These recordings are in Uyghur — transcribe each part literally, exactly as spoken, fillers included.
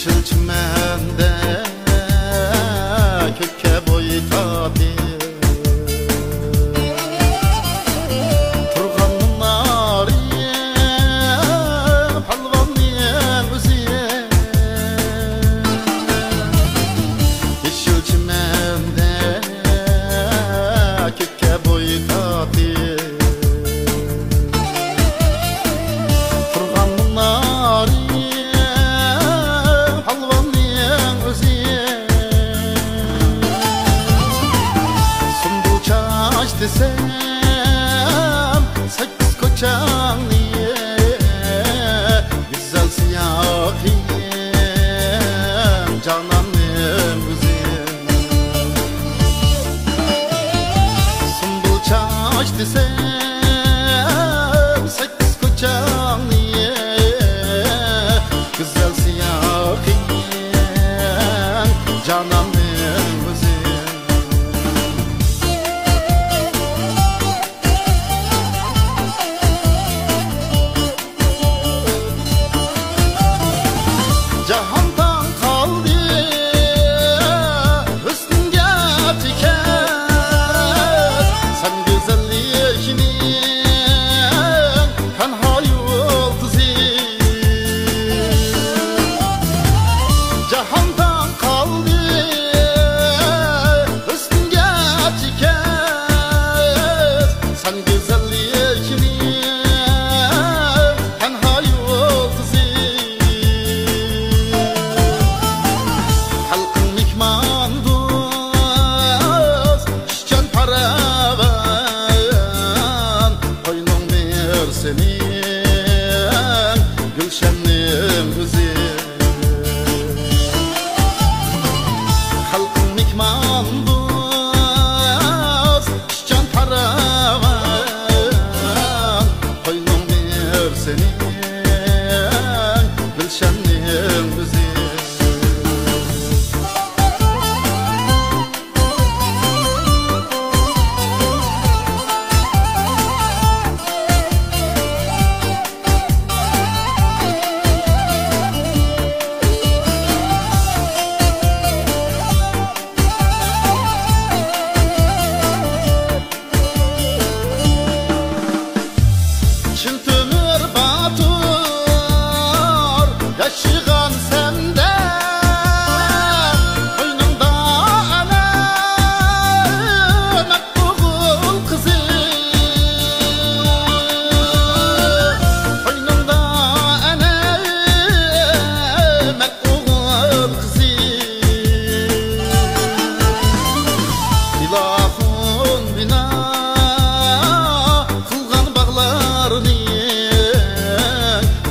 يېشىل چىمەندە كۆككە بوي تارتىپ تۇرغان مۇنارى پالۋاننىڭ ئۆزى. يېشىل چىمەندە كۆككە بوي تارتىپ تۇرغان مۇنارى پالۋاننىڭ ئۆزى. سۇمبۇل چاچ دېسەم، سەككىز كوچاڭنى گۈزەل سىياقىڭ جاناننىڭ ئۆزى. سۇمبۇل چاچ دېسەم، سەككىز كوچاڭنى گۈزەل سىياقىڭ جاناننىڭ ئۆزى. جاھان تاڭ قالدى ھۆسنۈڭگە چېكىپ، سەن گۈزەللىكنىڭ تەنھا يۇلتۇزى. جاھان تاڭ قالدى ھۆسنۈڭگە چېكىپ، سەن گۈزەللىكنىڭ تەنھا يۇلتۇزى. خەلقىڭ مېھماندوست، ئىشچان پاراۋان، قوينۇڭ نېرى سېنىڭ گۈلشەننىڭ ئۆزى. خەلقىڭ مېھماندوست، ئىشچان پاراۋان، قوينۇڭ نېرى سېنىڭ گۈلشەننىڭ ئۆزى. چىن تۆمۈر باتۇر ياشىغان سەندە، قوينۇڭدا ئەنە مەرد ئوغۇل قىزى. قوينۇڭدا ئەنە مەرد ئوغۇل قىزى. ئىلاھىم بىنا قىلغان باغلارنى،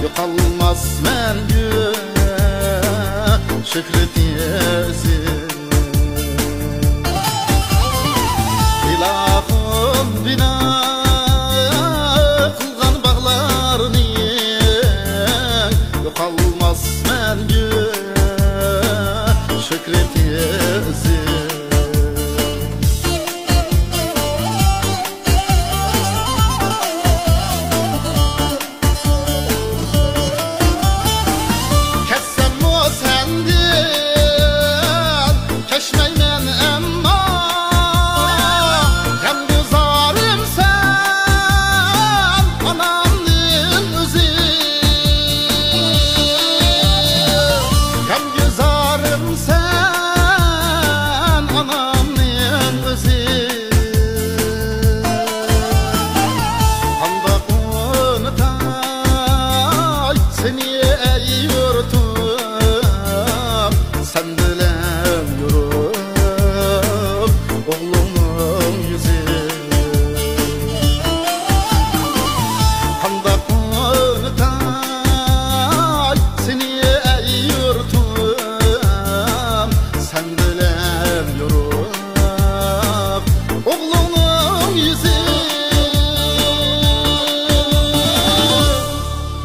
يوقالماس مەڭگۈ شۆھرىتى ئىزى. ئىلاھىم بىنا قىلغان باغلارنى، يوقالماس مەڭگۈ شۆھرىتى ئىزى. كەچسەممۇ سەندىن كەچمەيمەن ئەمما، غەمگۈزارىم سەن ئانامنىڭ ئۆزى. غەمگۈزارىم سەن ئانامنىڭ ئۆزى. قانداق ئۇنىتاي سېنى